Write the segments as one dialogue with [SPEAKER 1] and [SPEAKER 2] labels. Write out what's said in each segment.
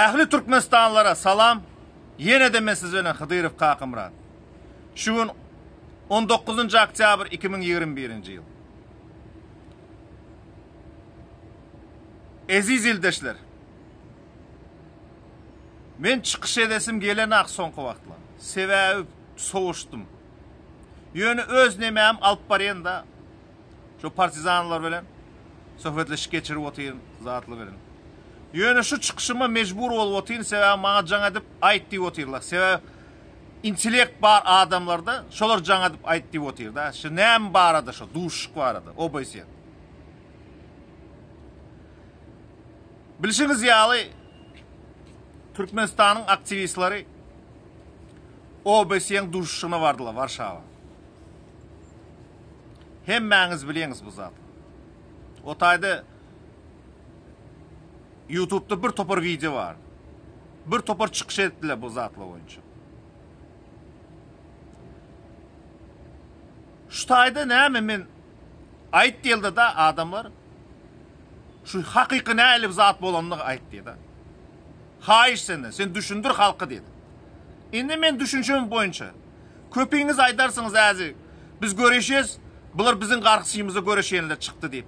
[SPEAKER 1] Ähli Türkmenistanlylara salam. Ýene-de men siz bilen Hydyrow Kakamyrat. Şu gün 19-njy oktýabr 2021-nji ýyl. Eziz ildeşler. Men çykyş edesim gelenak soňky wagtlar. Sebäbi sowuşdym. Ýöne öz nemäm alyp barýan-da. Şu partizanlar bilen söhbetleşik geçirip otyryn, zatly bilen. Ýöne şu çykyşyma mejbur bolup otyryn, sebäbi maňa jaň edip aýt diýip otyrlar. Sebäbi intellekt bar adamlarda, şolar jaň edip aýt diýip otyr-da. Şu näme barada şu duşuşyk barada, OBSE. Bilşiňiz ýaly, Türkmenistanyň aktiwistleri OBSE-niň duşuşygyna bardylar Warşawa. Hemmäňiz bilýäňiz bu zat. O taýda YouTube'da bir topar wideo bar. Bir topar çykyş etdiler bu zatlar boýunça. Şu taýda näme men aýt diýildi da adamlar. Şu hakyky näli zat bolanyny aýt diýdi. Haýyş senden, sen düşündir halka diýdi. Indi men düşünşem boýunça Köpiňiz aýdarsyňyz äzi biz göreşýäs, bular biziň garşymyza göreşenler çykdy diýip.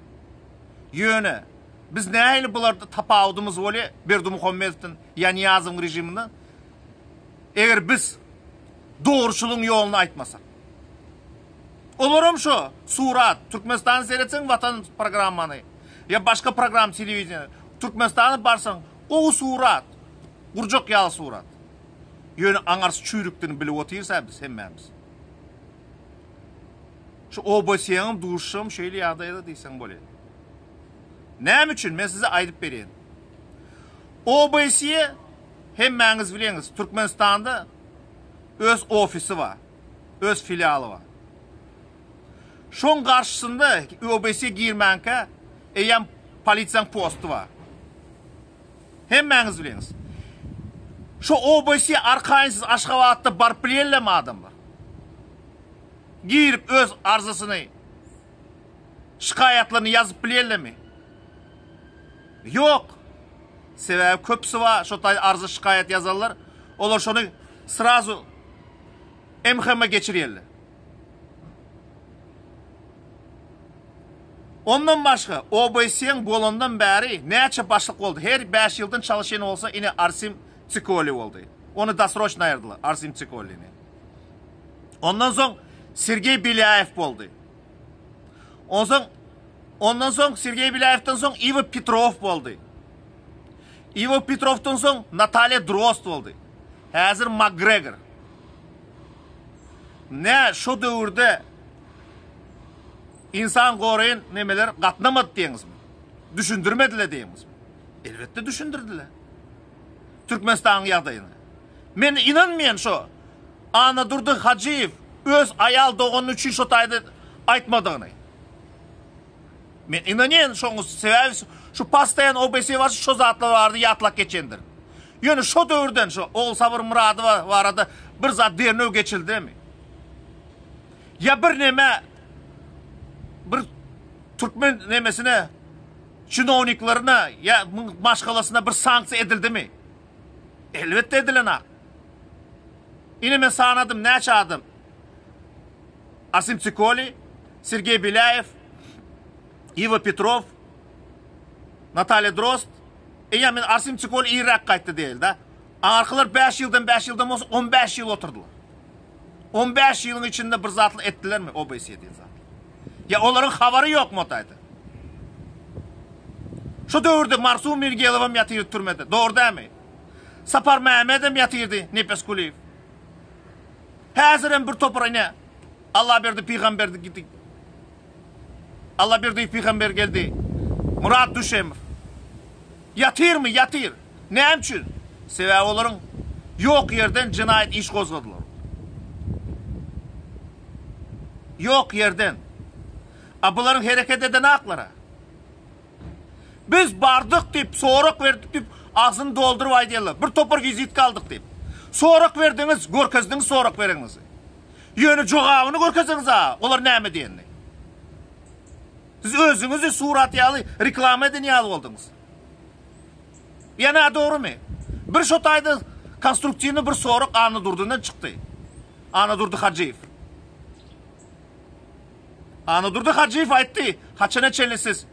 [SPEAKER 1] Ýöne biz nähili bularda tapawudymyz bolýa Berdimuhamedowdan ýa Nyýazowyň režiminden eger biz dogruçylygyň ýoluny aýtmasak. Olaram şo surat Türkmenistany seretseň Watan programmany ýa başga program telewideniýe Türkmenistana barsaň gowy surat gurjak ýaly surat. Ýöne aňarsy çüýrükdigini bilip otyrys-a biz hemmämiz. Şu OBSE-niň duşuşygam şeýle ýagdaýda diýseň bolýar. Näme üçin? Men size aýdyp berýän. OBSE hemmäňiz bileňiz, Türkmenistanda öz ofisi bar, öz filialy bar. Şoň garşysynda OBSE girmänkä eýýäm polisiýaň posty bar. Hemmäňiz bileňiz. Şu OBSE arkaýyn siz Aşgabatda baryp bilýärlermi adamlar? Girip öz arzasyny, şikaýatlaryny ýazyp bilýärlermi? Ýok. Sebäbi köpüsi bar, şo taý arza şikaýat ýazanlar, olar şony srazu MHM geçirýärler. Ondan başga OBSE-niň bolandan bäri näçe başlyk boldy? Her 5 ýyldan çalyşan bolsa ine Arsim Tsikoli boldy. Ony dosroçno aýyrdylar Arsim Tsikolini. Ondan soň Sergeý Belýaýew boldy. Onsoň ondan soň Sergeý Belýaýewden soň Iwo Petrow boldy. Iwo Petrowdan soň Natalýa Drozd boldy. Häzir MakGregor. Nä şo döwürde Insan goraýan nemeler gatnamady diýeňizmi? Düşündirmediler diýeňizmi? Elbetde düşündirdiler. Türkmenistanyň ýagdaýyny. Men ynanmaýan şo Annadurdy Hajyýew öz aýal dogany üçin şo taýda aýtmadygyny. Men ynanýan şoňa sebäbi şu postoýan OBSE barşy şo zatlar barada ýatlap geçendir. Ýöne şo döwürden şo Ogulsabyr Myradowa barada bir zat derňew geçildimi? Ýa bir neme bir türkmen nemesine çinowniklerine ýa maşgalasyna bir sanksiýa edildimi? Elbetde edilenak. Ine men sanadym näçe adam. Asim Tsikoli, Sergeý Belýaýew, Iwo Petrow, Natalýa Drozd. Eýýäm men Arsim Tsikoli irräk gaýtdy diýeli-de. Arkalar 5 ýyldan 5 ýyldan bolsa 15 ýyl oturdylar. 15 ýylyň içinde bir zatly etdilermi OBSE diýen zat? Ýa olaryň habary ýokmy o taýda? Şu döwürde Marsum Mirgelowam ýatyrdy türmede. Dogry dälmi? Sapar Mämedem ýatyrdy, Nepes Kulyýew. Häzirem bir topar ine Allaberdi Pygamberdi gidi. Allaberdi Pygamber geldi. Murat Düşemow. Ýatyrmy? Ýatyr. Näme üçin? Sebäbi olaryň ýok ýerden jenaýat iş gozgadylar. Ýok ýerden. A bularyň hereket eden aklara. Biz bardyk diýip, sorak berdik diýip, agzyny dolduryp aýdýarlar. Bir topar wizitka aldyk diýip. Sorak berdiňiz, görkezdiňiz sorak bereniňizi. Ýöne jogabyny görkezeňiz-a, olar näme diýenini. Siz özüňizi surat ýaly reklama eden ýaly bolduňyz. Ýa nädogrymy? Bir şo taýda konstruktiwny bir sorag Annadurdydan çykdy. Annadurdy Hajyýew. Annadurdy Hajyýew aýtdy, haçana çenli siz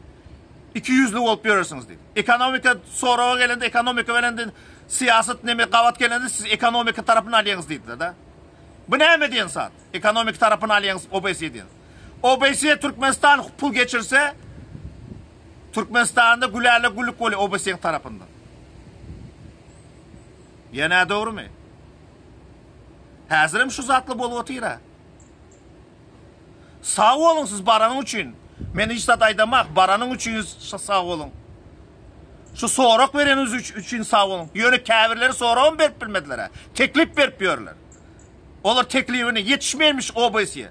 [SPEAKER 1] ikiýüzli bolup ýörersiňiz diýdi. Ekonomika soraga gelende, ekonomika bilen syýasat neme gabat gelende siz ekonomika tarapyny alýaňyz diýdiler-de. Bu näme diýen zat? Ekonomika tarapyny alýaňyz OBSE diýen. OBSE Türkmenistan pul geçirse Türkmenistanda gülälek gülük bolýar OBSE-niň tarapyndan. Ýa nädogrymy? Häzirem şu zatlar bolup otyr-a. Sag boluň siz baranyň üçin. Men hiç zat aýdamak, baranyň üçin sag boluň. Şu sorak bereniňiz üçin sag boluň. Ýöne käbirleri soragam berip bilmediler-ä. Teklip berip ýörler. Olar teklibini ýetişmeýärmiş OBSE.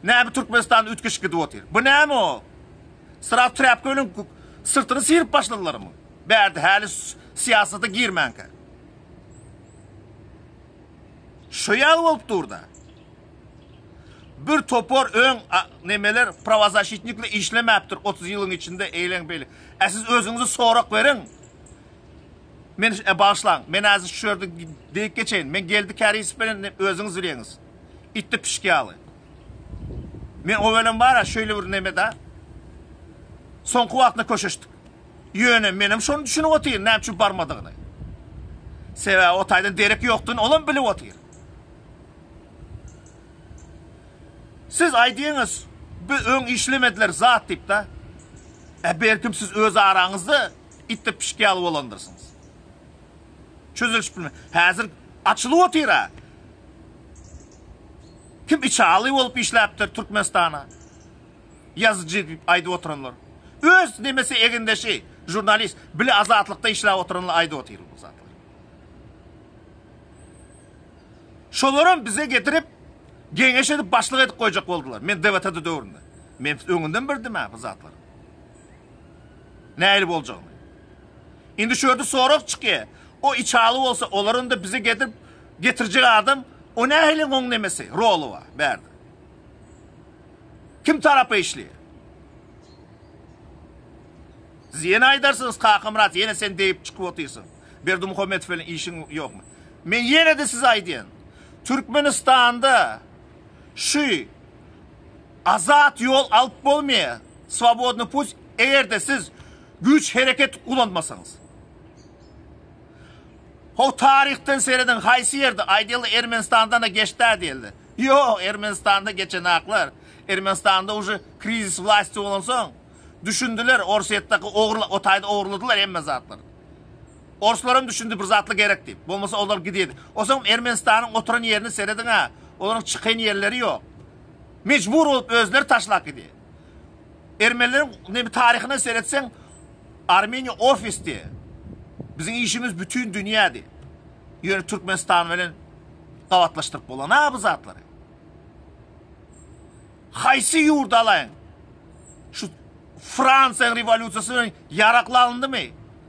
[SPEAKER 1] Näme Türkmenistanda üýtgeşik gidip otyr. Bu näme o? Syrap träpka bilen syrtyny syryp başladylarmy? Bärde häli syýasata girmänkä. Şu ýaly bolup dur-da. Bir topar öň nemeler prawozaşitnikle işlemäpdir 30 ýylyň içinde eýleň beýle. Ä siz özüňize sorak beriň. Men e, bagyşlaň, men häzir şu ýerde diýip geçeýin. Men Geldi Kärisow bilen özüňiz bilýäňiz. Itde pişik ýaly. Men o bilen bar-a şeýle bir neme-da. Soňky wagtynda köşeşdik. Ýöne menem şony düşünip otyryn, näme üçin barmadygyny. Sebäbi o taýdan derek ýokdugyny olam bilip otyr. Siz aýdýaňyz, bu öň işlemediler zat diýip-de. E belkim siz öz araňyzda itde pişik ýaly bolandyrsyňyz. Çözülişip bilme. Häzir açylyp otyr-a. Kim içaly bolup işläpdir Türkmenistana? Ýazyjy diýip aýdyp oturanlar. Öz nemesi egindeşi, žurnalist, bile Azatlykda işläp oturanlar aýdyp otyr bu zatlary. Şolaram bize getirip geňeş edip başlyk edip goýjak boldular. Men DWT-de döwründe. Men öňünden bildim-ä bu zatlary. Nähili boljagyny. Indi şu ýerde sorag çykýar. O içaly bolsa, olaryň da bize getirip getirjek adam o nähili oň nemesi, roly bar bärde. Kim tarapa işleýär? Siz ýene aýdarsyňyz Kakamyrat ýene sen degip çykyp otyrsyň. Berdimuhamedow bilen işiň ýokmy? Men ýene-de size aýdýan. Türkmenistanda şu azat ýol alyp bolmaýar. Swobodny put eger-de siz güýç hereket ulanmasaňyz. Ho taryhdan serediň haýsy ýerde aýdyldy Ermenistandan-da geçdä diýildi. Ýok, Ermenistanda geçenaklar. Ermenistanda uje krizis wlasti bolansoň düşündiler Orsýetdeki ogurla o taýda ogurladylar hemme zatlary. Orslaram düşündi bir zatly gerek diýip. Bolmasa olar gidýedi. Onsoň Ermenistanyň oturan ýerini serediň-ä. Olaryň çykan ýerleri ýok. Mejbur bolup özleri taşlap gidýär. Ermenileriň neme taryhyna seretseň Armeniýa ofis diýe. Biziň işimiz bütin dünýä diýe. Ýöne Türkmenistan bilen gabatlaşdyryp bolana bu zatlary. Haýsy ýurdy alaýyň? Şu Fransiýanyň rewolýusiýasy bilen ýarakly alyndymy?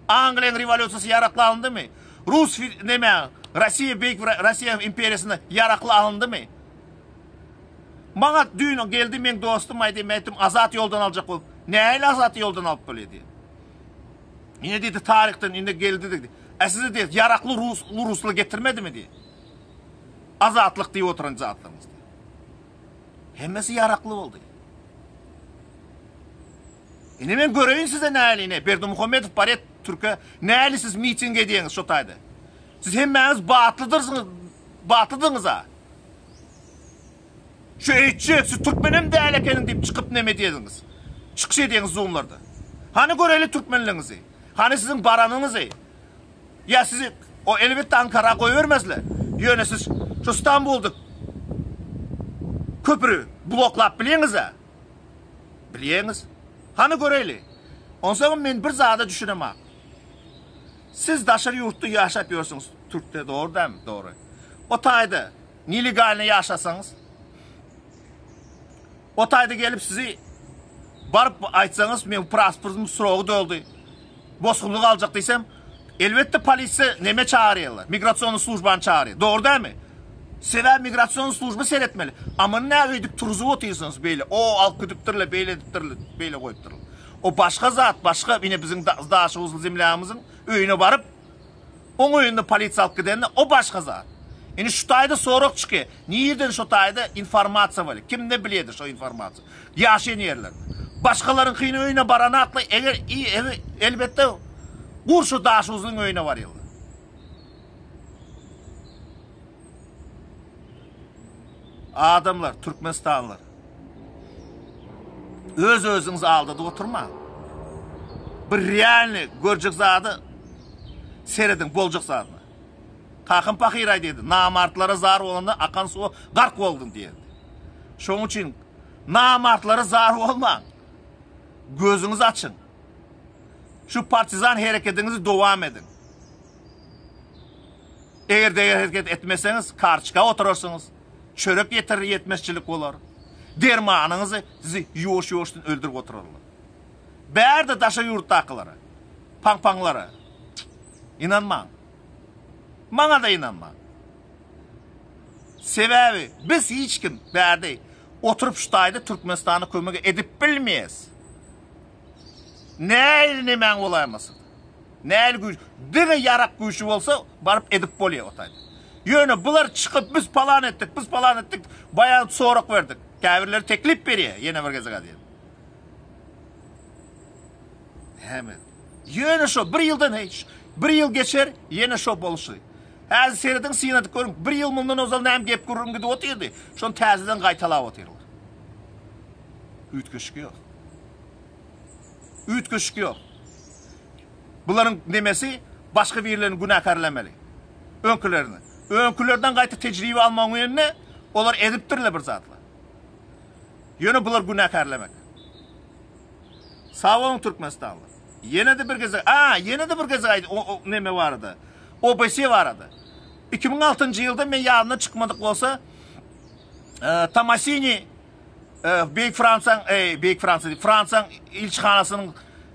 [SPEAKER 1] Angliýanyň rewolýusiýasy ýarakly alyndymy? Rus neme Russiýa Beýik Russiýa imperiýasynda ýarakly alyndymy? Maňa düýn geldi meň dostum aýdy, men aýtdym azat ýoldan aljak bolup. Nähili azat ýoldan alyp bolýar diýdi. Ine diýdi taryhdan indi geldi diýdi. Ä size diýdi ýarakly rus rusly getirmedimi diýdi. Azatlyk diýip oturan zatlaryňyz diýdi. Hemmesi ýarakly boldy. Ine men göreýin size nähili ine Berdimuhamedow barýar türke nähili siz miting edýäňiz şo taýda. Siz hemmäňiz batlydyrsyňyz batlydyňyz-a. Şu eýtjek, siz türkmenem däl ekeniň diýip çykyp neme diýediňiz. Çykyş edýäňiz zoomlarda. Hany göreli türkmenligiňizi. Hany siziň baranyňyzy. Ýa sizi o elbetde Ankara goýbermezler. Ýöne siz şu Stambulda köpri bloklap bilýäňiz-ä. Bilýäňiz. Hany göreli. Onsoňam men bir zada düşünemok. Siz daşary ýurtda ýaşap ýörsüňiz, türkde dogry dälmi? Dogry. O taýda nelegalny ýaşasaňyz, o taýda gelip sizi baryp aýtsaňyz, men pasportym srogy doldy, bosgunlyk aljak diýsem, elbetde polisiýa neme çagyrýarlar, migrasionny službany çagyrýar. Dogry dälmi? Sebäbi migrasion služba seretmeli. A muny nä öýdüp turzup otyrsyňyz beýle, o alyp gidipdirler, beýle edipdirler, beýle goýupdyrlar. O başga zat, başga ine biziň Daşoguzly zemlýagymyzyň öýüne baryp. Oň öýünde polisiýa alyp gidende o başga zat. Indi şu taýda sorag çykýar. Nirden şo taýda informasiýa bolýar? Kimde bilýärdi şo informasiýa? Ýaşaýan ýerlerinde. Başgalaryňkynyň öýüne baranakla eger elbetde gur şo Daşoguzlyň öýüne barýarlar. Adamlar, Türkmenistanlylar. Öz özüňizi aldadyp oturmaň. Bir realny görjek zady serediň, boljak zadyna. Kakam pahyr aýdýardy, namartlara zar bolanda akan suwa gark boldum diýerdi. Şonuň üçin namartlara zar bolmaň. Gözüňizi açyň. Şu partizan hereketiňizi dowam ediň. Eger-de hereket etmeseňiz, karçka oturarsyňyz. Çörek ýeter ýetmezçilik bolar. Dermanyňyzy sizi ýuwaş-ýuwaşdan öldürip oturarlar. Bärde daşary ýurtdakylara, paň-paňlara ynanmaň. Maňa-da ynanmaň. Sebäbi biz hiç kim bärde oturyp şu taýda Türkmenistana kömek edip bilmeýäs. Nähili nemäň bolaýmasyn. Nähili güýç, diňe ýarak güýçi bolsa baryp edip bolýar o taýda. Ýöne bular çykyp biz palan etdik, biz palan etdik, baýan sorak berdik. Käbirleri teklip berýär ýene bir gezek aýdýan. Näme? Ýöne şo bir ýyldan hiç, bir ýyl geçer, ýene şo bolşy. Häzir serediň syn edip görüň, bir ýyl mundan ozal näme gep gürrüň gidip otyrdy, şony täzeden gaýtalap otyrlar. Üýtgeşik ýok. Üýtgeşik ýok. Bularyň nemesi başga birlerini günäkärlemeli. Öňkülerini. Öňkülerden gaýta tejribe almagyň ýerine olar edipdirler bir zatlar. Ýöne bular günäkärlemek. Sag boluň Türkmenistanlylar. Ýene-de bir gezek, a, ýene-de bir gezek aýdy, o, o neme barada. OBSE barada. 2006-njy ýylda men ýadymdan çykmadyk bolsa, e, Tomasini Beýik Fransiýaň, eý, Beýik Fransiýa diýip, Fransiýaň ilçihanasynyň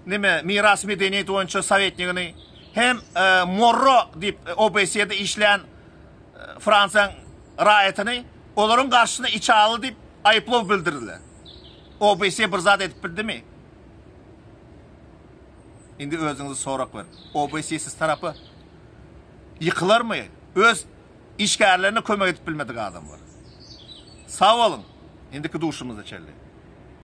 [SPEAKER 1] neme, miras medeniýeti boýunça sowetnigini hem Morro diýip OBSE-de işleýän Fransiýaň raýatyny olaryň garşysyna içaly diýip aýyplaw bildirdiler. OBSE bir zat edip bildimi? Indi özüňize sorag beriň. OBSE siz tarapa ýykylarmy? Öz Işgärlerine kömek edip bilmedik adamlar. Sag boluň. Indiki duşumyza çenli.